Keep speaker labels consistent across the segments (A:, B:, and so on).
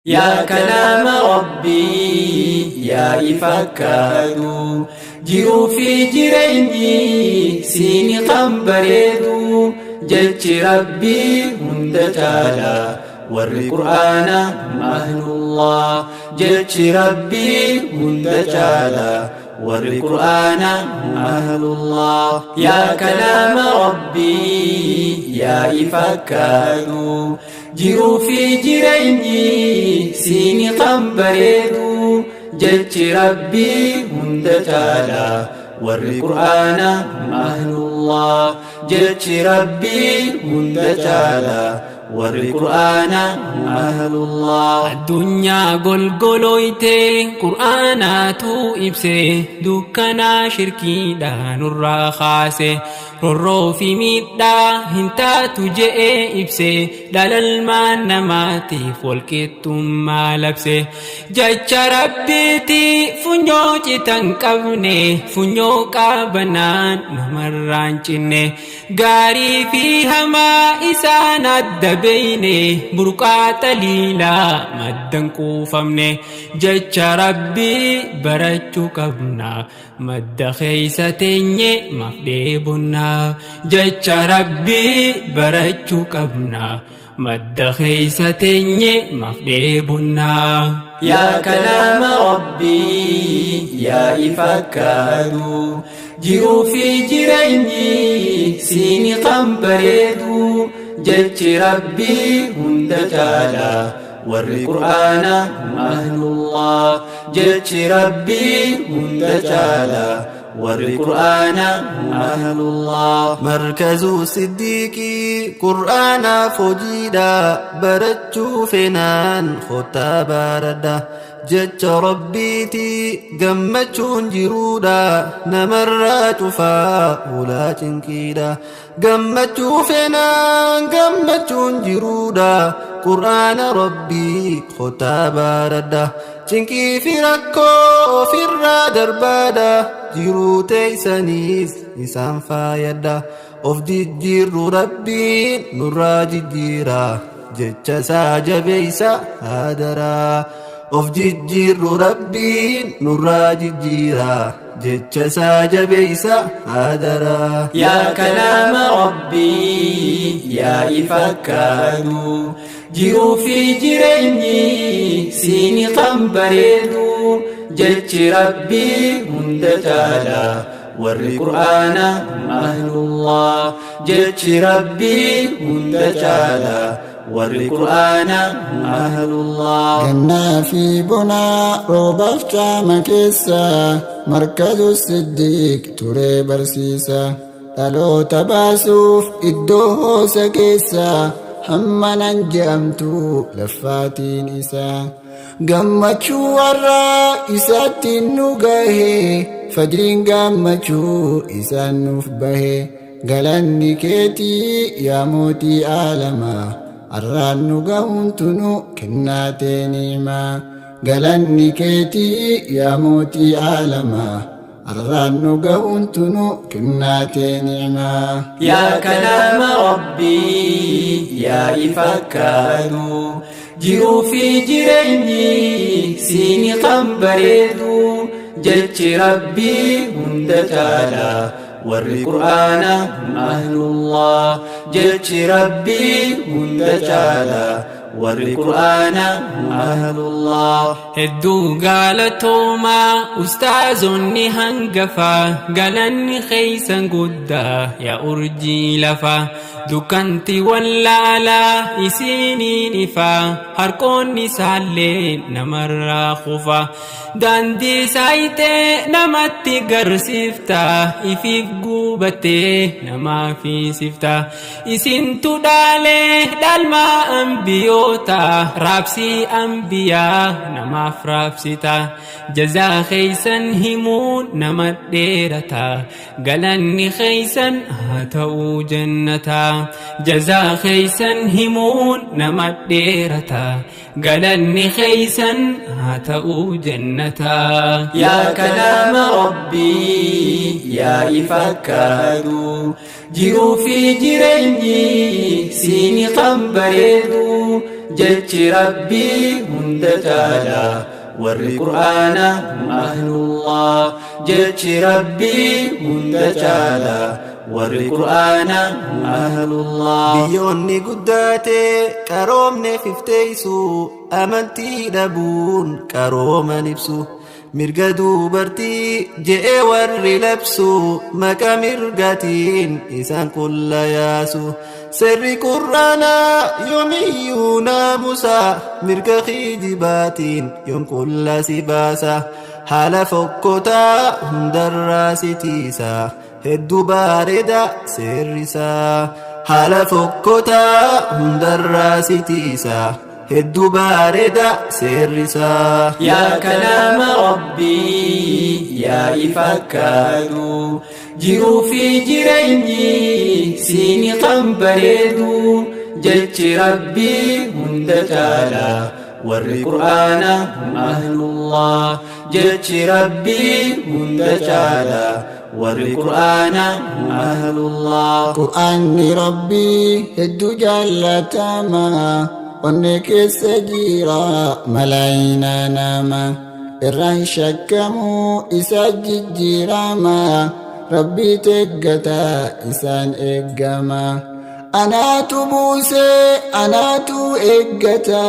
A: Yaa kalaama Rabbii yaa ifa kaaduu, jiruu fi jireenyi siini kan bareedu. Jechi Rabbii hunda caala, warri Qur'aana ahlullah. Jechi Rabbii hunda caala, warri Qur'aana ahlullah. Yaa kalaama Rabbii yaa ifa kaaduu, jiruu fi jireenyi siini kan bareedu. Jechi Rabbii hunda caala, warri Qur'aana ahlullah. Jechi Rabbii hunda caala, warri Qur'aana ahlullah.
B: Addunyaa golgolooyte Qur'aanaatu ibse, dukkanaa shirkiidha nurraa kaase, rorroo fi miidhaa hin taatu je'ee ibse, dhalalmaan namaatiif walqixxummaa labse. Jecha Rabbiiti funyoo citan qabne, funyoo qaabanaan namarraan cinne, gaarii fi hamaa isaan adda beeyne, burqaa xaliilaa maddan quufamne. Jecha Rabbii barachuu qabna, madda keeysa teenye maaf dheebonnaa? Jecha Rabbii barachuu qabna, madda keeysa teenye maaf dheebonnaa?
A: Yaa kalaama Rabbii yaa ifa kaaduu, jiruu fi jireenyi siini kan bareedu. Jechi Rabbii hunda caala, warri Qur'aana ahlullah. Jechi Rabbii hunda caala, warri Qur'aana ahlullah.
C: Markazuu Siddiiqii Qur'aanaaf hojiidha, barachuu feenaan kottaa baradha. Jecha Rabbiiti gammachuun jiruudha, namarraa cufaa ulaa cinqiidha. Gammachuu feenaan gammachuun jiruudha, Qur'aana Rabbii kottaa baradha. Cinqii fi rakkoo ofirraa darbaadha, jiruu teeysaniis isaan faayadha. Of jijjiirru Rabbiin nurraa jijjiira, jecha isaa jabeeysa haadaraa. Of jijjiirru Rabbiin nurraa jijjiira, jecha isaa jabeeysa haadaraa.
A: Yaa kalaama Rabbii yaa ifa kaaduu, jiruu fi jireenyi siini kan bareedu. Jechi Rabbii hunda caala, warri Qur'aana ahlullah. Jechi Rabbii hunda caala, warri Qur'aana ahlullah.
D: Gannaa fi bonaa, roobaaf caama keessa, Markazu Siddiiq turee barsiisa. Dhaloota baasuuf iddoo hoosa keessa, hamma nan je'amtu laffaatiin isaa. Gammachuu warraa isaattiin nu gahe, fajriin gammachuu isaan nuuf bahe. Galanni keetii yaa mootii aalamaa, arraan nu gahuun tunu kennaa tee ni'imaa. Galanni keetii yaa mootii aalamaa, arraan nu gahuun tunu kennaa tee ni'imaa.
A: Yaa kalaama Rabbii yaa ifa kaaduu, jiruu fi jireenyi siini kan bareedu. Jechi Rabbii hunda caala, warri Qur'aana ahlullah. Jechi Rabbii hunda caala, warri Qur'aana ahlullah.
B: Hedduu galatoomaa ustaazonni hangafaa, galanni keeysan guddaa yaa urjii lafaa. Dukkanti wallaalaa isiniin ifaa, harqoonni isaallee namarraa kufa. Daandii saayitee namatti garsiifta, ifiif guubattee namaaf hiisifta. Isintu dhaalee dhaalmaa ambiyoota, raabsii ambiyaa namaaf raabsita. Jazaa keeysan himuun nama dheerata, galanni keeysan haa ta'uu jannata. Jazaa keeysan himuun nama dheerata, galanni keeysan haa ta'uu jannata.
A: Yaa kalaama Rabbii yaa ifa kaaduu, jiruu fi jireenyi siini kan bareedu. Jechi Rabbii hunda caala, warri Qur'aana hum ahlullah. Jechi Rabbii hunda caala, warri Qur'aana hum ahlullah.
C: Biyyoonni guddaate qaroomne fifteeysu, amantii dhabuun qarooman ibsu. Mirga dubartii je'e warri labsu, maqa mirgatiin isaan qulla yaasu. Seerri Qur'aanaa yoomiyyuu naamusa, mirga kijibaatiin yoom qulla si baasa. Haala fokkotaa hundarraa si tiisa, hedduu bareeda seerri isaa. Haala fokkotaa hundarraa si tiisa, hedduu bareeda seerri isaa.
A: Yaa kalaama Rabbii, yaa ifa akka aduu, jiruu fi jireenyi siini kan bareedu. Jechi Rabbii hunda caala, warri Qur'aana hum ahlullah. Jechi Rabbii hunda caala, warri Qur'aana hum ahlullah.
D: Qur'aanni Rabbii hedduu jaallatama, onnee keessa jira malaayinaa nama irraan shakkamuu isa jijjiirama. Rabbii teeggata isaan eeggama. Anaatu buusee, anaatu eeggata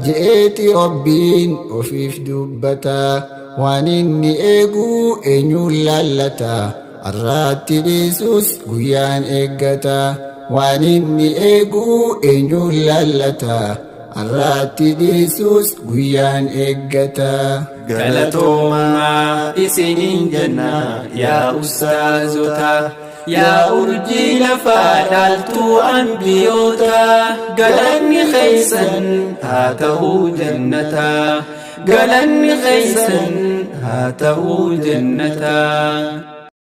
D: je'eeti Rabbiin ofiif dubbata. Waan inni eeguu eenyuun laallata? Arraatti dhiisus guyyaan eeggata. Waan inni eeguu eenyuun laallata? Arraatti dhiisus guyyaan eeggata.
A: Galatoomaa isiniin jenna yaa ustaazota, yaa urjii lafaa, dhaaltuu anbiyoota. Galanni keeysan haa ta'uu jannata, galanni keeysan haa ta'uu jannata.